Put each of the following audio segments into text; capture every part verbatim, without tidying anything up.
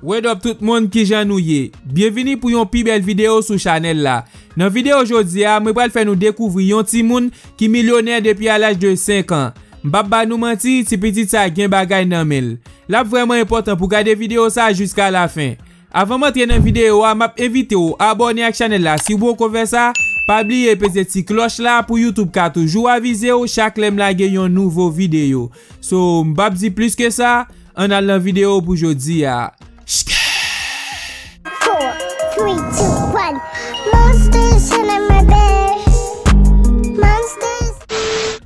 What up tout moun, kijan nou ye? Byenvini pou yon pi bèl videyo sou chanèl la. Nan videyo jodi a, mwen pral fè nou dekouvri yon timoun ki milyonè depi a laj de senk an. M p ap ba nou manti, ti pitit sa gen bagay nan men l. L ap vrèman enpòtan pou gade videyo sa jiska lafen. Avan m antre nan videyo a, m ap envite w abòne ak chanèl la si w poko fè sa. Pa bliye peze ti klòch la pou YouTube ka toujou avize w chak lè m lage yon nouvo videyo. So, m p ap di plis ke sa, ann al nan videyo pou jodi a. Four, three, two, one. Monsters in my bed. Monsters.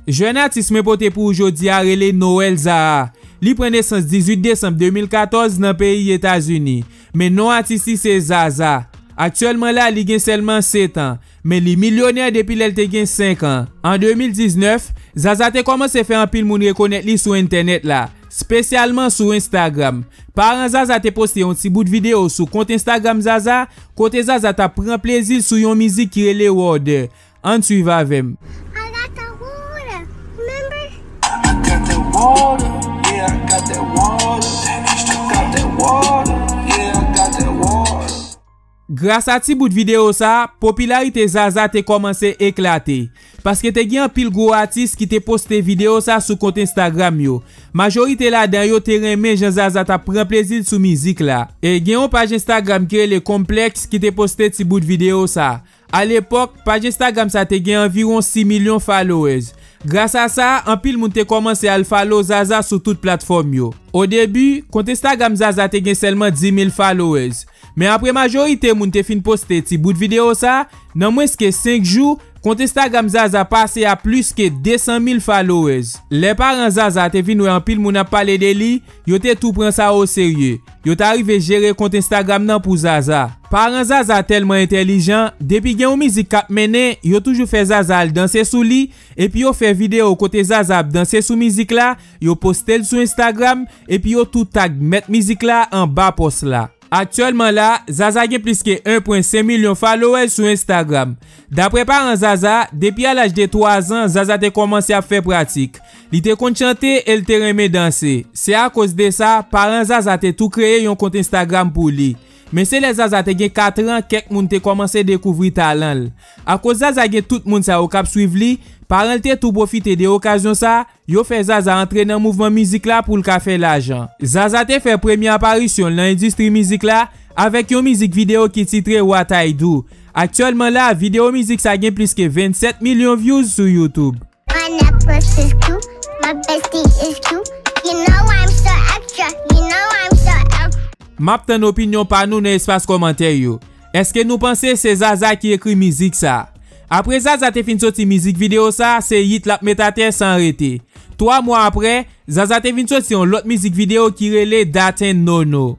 Jèn atis mwen pote pou ou jodi a rele Noël Zaha. Li pran nesans dizuit desanm de mil katòz nan peyi Etazini. Men non atis li se Zaza. Aktyèlman la, li gen sèlman sèt an, men li milyonè depi lè l te gen senk an. An de mil diznèf, Zaza te kòmanse fè anpil moun rekonèt li sou entènèt la, espesyalman sou Instagram. Paran Zaza te poste yon ti bout videyo sou kont Instagram Zaza, kote Zaza t ap pran plezi l sou yon mizik ki rele Water. Ann swiv avè m. I got the water, remember? I got that water, yeah, I got that water. I got that water, yeah, I got that water. Gras a ti bout videyo sa, popilarite Zaza te kòmanse eklate, paske te gen anpil gwo atis ki te poste videyo sa sou kont Instagram yo. Majorite ladan yo te renmen jan Zaza t ap pran plezi l sou mizik la. E gen yon paj Instagram ki rele Complex ki te poste ti bout videyo sa. Alepòk, paj Instagram sa te gen anviwon sis milyon followers. Gras a sa, anpil moun te kòmanse al follow Zaza sou tout platfòm yo. O debi, kont Instagram Zaza te gen sèlman dis mil followers. Men apre majorite moun te fin poste ti bout videyo sa, nan mwens ke senk jou, kont Instagram Zaza pase a plis ke de san mil followers. Lè paran Zaza te vin wè anpil moun ap pale de li, yo te tou pran sa o serye. Yo ta rive jere kont Instagram nan pou Zaza. Paran Zaza tèlman entèlijan, depi gen yon mizik k ap mennen, yo toujou fè Zaza al danse sou li, epi yo fè videyo kote Zaza ap danse sou mizik la, yo poste l sou Instagram, epi yo tou tag mèt mizik la anba pòs la. Aktyèlman la, Zaza gen plis ke en pwen senk milyon followers sou Instagram. Daprè paran Zaza, depi a laj de twa zan, Zaza te kòmanse ap fè pratik. Li te konn chante e l te renmen danse. Se akoz de sa, paran Zaza te tou kreye yon kont Instagram pou li. Men se lè Zaza te gen kat an, kèk moun te kòmanse dekouvri talan l. Akoz Zaza gen tout moun sa yo k ap swiv li, paran l te tou pwofite de okazyon sa, yo fè Zaza antre nan mouvman mizik la pou l ka fè lajan. Zaza te fè premye aparisyon l nan endistri mizik la avèk yon mizik videyo ki titre What I Do. Aktyèlman la, videyo mizik sa gen plis ke vennsèt milyon views sou YouTube. My necklace is cute, my bestie is cute. You know I'm so extra, you know I'm so extra. M ap tann opinyon pa nou nan espas kòmantè yo. Èske nou panse se Zaza ki ekri mizik sa? Apre Zaza te fin soti mizik videyo sa, se yit l ap met atè san rete. Twa mwa apre, Zaza te vin soti yon lòt mizik videyo ki rele Dat and Nono.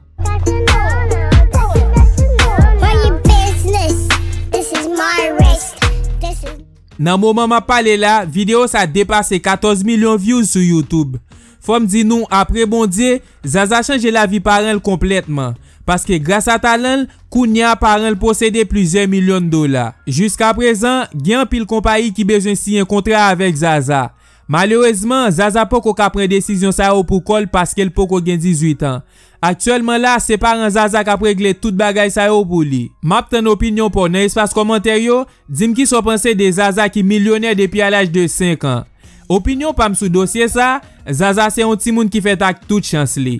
Mind your business. This is my wrist. This is Nan moman m ap pale la, videyo sa depase katòz milyon views sou YouTube. Fò m di nou, apre Bondye, Zaza chanje lavi paran l konplètman. Paske gras a talan l, kounye a paran l posede plizyè milyon dola. Jiskaprezan, gen anpil konpayi ki bezwen siyen kontra avèk Zaza. Malerezman, Zaza poko ka pran desizyon sa yo pou kò l paske l poko gen dizuit an. Aktyèlman la, se paran Zaza k ap regle tout bagay sa yo pou li. M ap tann opinyon pa w nan espas kòmantè yo, di m kisa w panse de Zaza ki milyonè depi a laj de senk an. Opinyon pa m sou dosye sa, Zaza se yon timoun ki fèt ak tout chans li.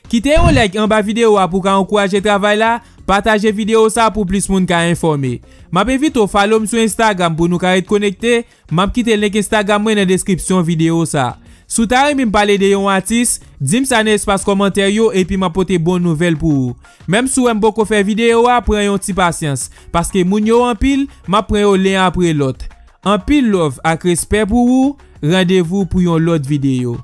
Kite yon like anba videyo a pou w ka ankouraje travay la, pataje videyo sa pou plis moun ka enfòme. M ap envite w follow m sou Instagram pou nou ka ret konekte, m ap kite link Instagram mwen nan deskripsyon videyo sa. Si w ta renmen m pale de yon atis, di m sa nan espas kòmantè yo epi m ap pote bon nouvèl pou ou. Menm si w wè m poko fè videyo a, pran yon ti pasyans, paske moun yo anpil, m ap pran yo len apre lòt. Anpil love ak respè pou ou, randevou pou yon lòt videyo.